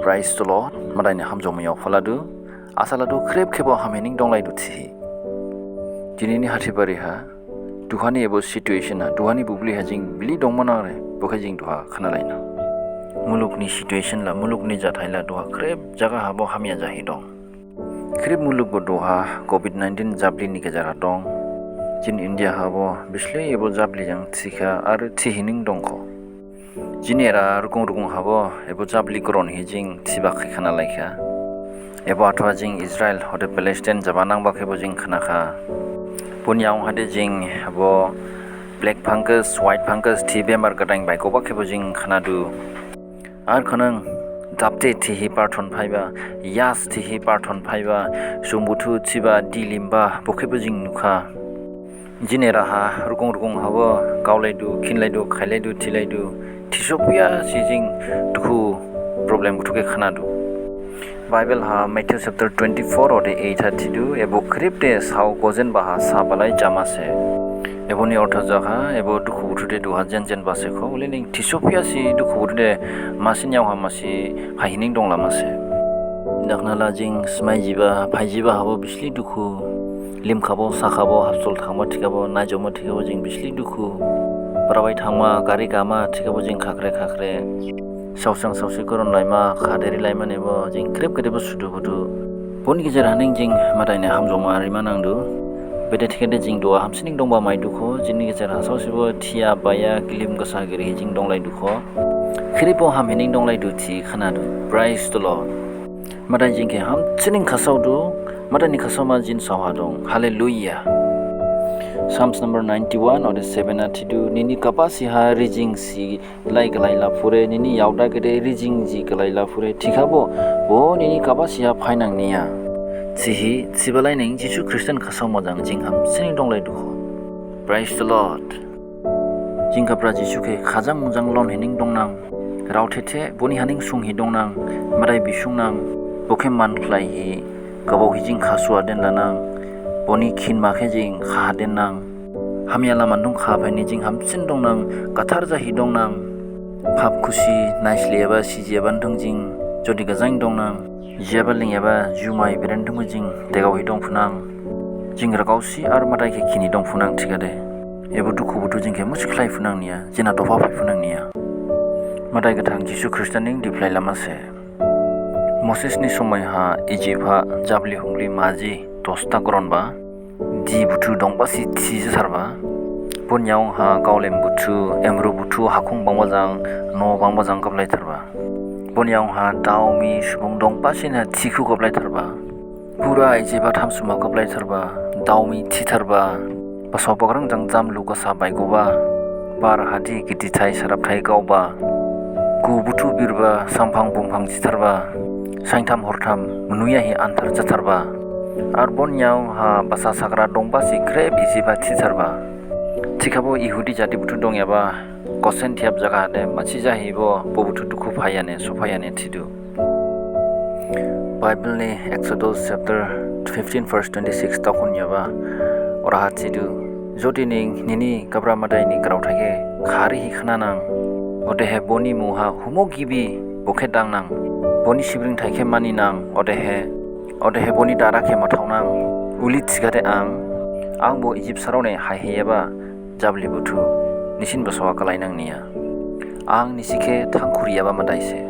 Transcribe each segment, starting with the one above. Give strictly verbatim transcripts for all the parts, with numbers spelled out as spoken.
Praise the Lord. Madai ni hamjaoma yao phaladu. Asa ladu khrip khebo hamhining donglaidu thihi. Dinini hathibari ha, duhani ebo situation ha, duhani bubli ha jing bili dongma nangre, bo khe jing duha khnalaina. Muluk ni situation la, muluk ni jathai la duha khrip jaga habo hamya jahi dong. Khrip muluk bo duha covid nineteen jabli ni gejer ha dong. Jini India habo bisle ebo jabli jang thikha ar thihining dongkho. Jini era rukung rukung habo ebo jabli goron hi jing thiba khe khnalaikha. Ebo athwa jing Israel hode Palestine jaba nangba khebo jing khnakha. Boni yaohon hade jing ebo black fungus, white fungus thi bemar gadain baigoba khebo jing khnadu. Ar khnang dapte thihi parthon phaiba, yas thihi parthon phaiba, sumbuthu thiba, dilimba, bo khebo jing nukha. Jini era ha rukung rukung habo gaolaidu, khinlaidu, khailaidu, thilaidu, thisopya si jing dukhu problem buthu khe khnadu. Bible ha Matthew chapter twenty-four ode eight ha thidu, ebo khrip de sao gojenba ha sabalai jamase. Ebo ni ortho jakha, ebo dukhu buthu de duha jenjenba se kho, ule ning thisopya si dukhu buthu de masin yao ha masi haihining donglamase. Dakhnala jing smai jiba, phai jiba habo bisli dukhu. Limkhabo, sakhabo, hospital thangma thikhabo, naijoma thikhabo jing bisli dukhu. Prabai thangma, gari gama thikhabo jing khakhre khakhre. Saosang saosi koron laima, khaderi laima nebo jing khrip khedebo sudu budu. Boni gejer haning jing Madai ni hamjaoma rima nangdu. Bede thikhade jing duha hamsining dongba maidukho, jini gejer ha saosibo thiya baya gilim gasa giri jing donglaidukho. Khripbo hamhining donglaidu thi khnadu. Praise the Lord. Madai jing khe hamsining khasaodu, Madai ni khasaoma jini saoha dong. Hallelujah. Psalms number ninety-one ode seven ha thidu, nini gabasi ha rijing si lai galai laphure, nini yaoda gede rijing ji galai laphure, thikhabo bo nini gabasi ha phainang niya. Thihi, thibalai ning Jisu Khristan khasaoma jang jing hamsining donglaidukho. Praise the Lord. Jing Gabra Jisu khe khajang mujang lon hining dongnang. Rao thethe boni haning sunghi dongnang. Madai bisungnang. Bo khe man khlaihi gabao hi jing khasua denlanang. Boni khinma khe jing khaha dennang. Hamya lama nung kha phaini jing hamsin dongnang. Gathar jahi dongnang. Phap khusi naisliyaba sijiyaba nthung jing jodi gajain dongnang. Jiyaba lingyaba jumai beren thungbo jing degaohi dongphunang. Jing ragaosi ar Madai khe khini dongphunang thikhade. Ebo dukhu buthu jing khe musi khlaiphunang niya, jina dopha phaiphunang niya. Madai gathang Jisu Khristan ning diphlai lamase. Moses ni somoi ha Egypt ha jabli hungli maji dosta goronba. Di buthu dongbasi thi jatharba. Boni yaohon ha gaolem buthu, emru buthu, hakhung bangba jang, noh bangba jang gablai tharba. Boni yaohon ha daomi subung dongbasi na thikhu gablai tharba. Pura Egypt ha thamsuma gablai tharba, daomi thi tharba. Basao bagrang jang jamlu gasa baigoba. Bar hadi gidithai sarapthai gaoba. Gu buthu birba, samphang bumphang jitharba. Saintham hortham mnuyahi anthar jatharba. Ar boni yaohon ha basa sagra dongbasi khrip Egypt ha thitharba. Thikhabo Ihudi jadi buthu dongyaba Gosen thiyaba jaga hade masi jahibo bo buthu dukhu phaiyane, sophaiyane thidu. Bible ni Exodus chapter fifteen verse twenty-six takhonyaba oraha thidu. Jodi ning nini Gabra Madai ni graothai khe kharihi khnanang. Odehe boni muha humo gibi bo khe dangnang. Boni sibringthai khe maninang. Odehe, odehe boni dara khe mathaonang. Uli thikhade ang, ang bo Egypt sarao ne haihiyaba jabli buthu, nisin basao ha khlainang niya. Ang nisi khe thangkhuriyaba Madai se.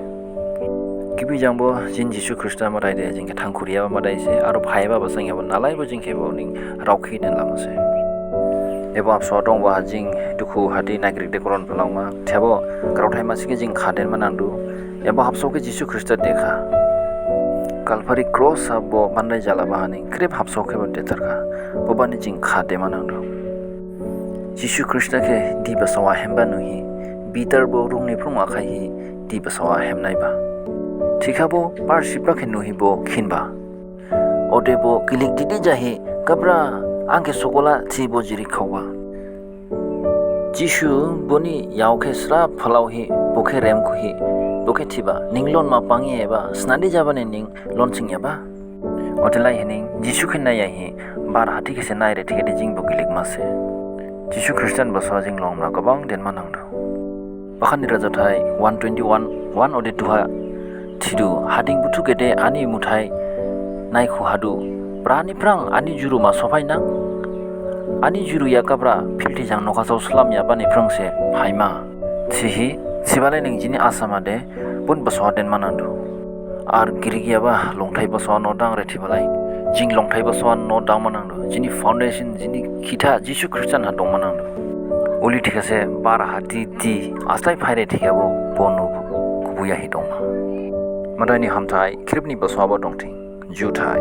Gibi jangbo jini Jisu Khrista Madai de jing khe thangkhuriyaba Madai se, aro phaiyaba basang yabo nalaibo jing khe bo ning raokhi den lamase. Ebo habsao dongba ha jing dukhu hadi naigrik de goron phalangma, thebo graothai masi khe jing khaden manangdu. Ebo habsao khe Jisu Khrista dekha. Kalvari cross ha bo bandai jalaba haning khrip habsao khe bo detharkha. Bo bani jing khade manangdu. Jisu Khrista khe di basao ha hemba nuhi, Peter bo rung ni phrung akhaihi di basao ha hemnaiba. Thikhabo parsipba khe nuhi bo khinba. Ode bo gilik didi jahi, Gabra, ang khe sogola thi bo jirik khaoba. Jisu boni yao khe srap phalaohi, bo khe remkhuhi, bo khe thiba, ning lonma pangyaba, snadi jabani ning lonsingyaba. Odelai hining Jisu khe naiyahi, bar hathi khe se naire thikhade jing bo gilik mase. Jisu Khristan basao ha jing longma gabang den manangdu. Bakhan ni rajathai one twenty-one, one ode two ha thidu, hading buthu gede ani muthai naikhu hadu, bra ni phrang ani juru ma sophai nang? Ani juru ya gabra philthi jang nokhasao slam ya bani phrang se phaima. Thihi, thibalai ning jini Assam ha de, bun basao ha den manangdu. Ar girik yaba longthai basao ha noh dang re thibalai. Jing longthai basao ha noh dang manangdu. Jini foundation, jini khitha, Jisu Khristan ha dong manangdu. Uli thikhase bara ha di di, aslai phaire thikhabo bonu kubuya hi dongma. Madai ni hamthai, khrip ni basao ha bo dongthing. Juthai,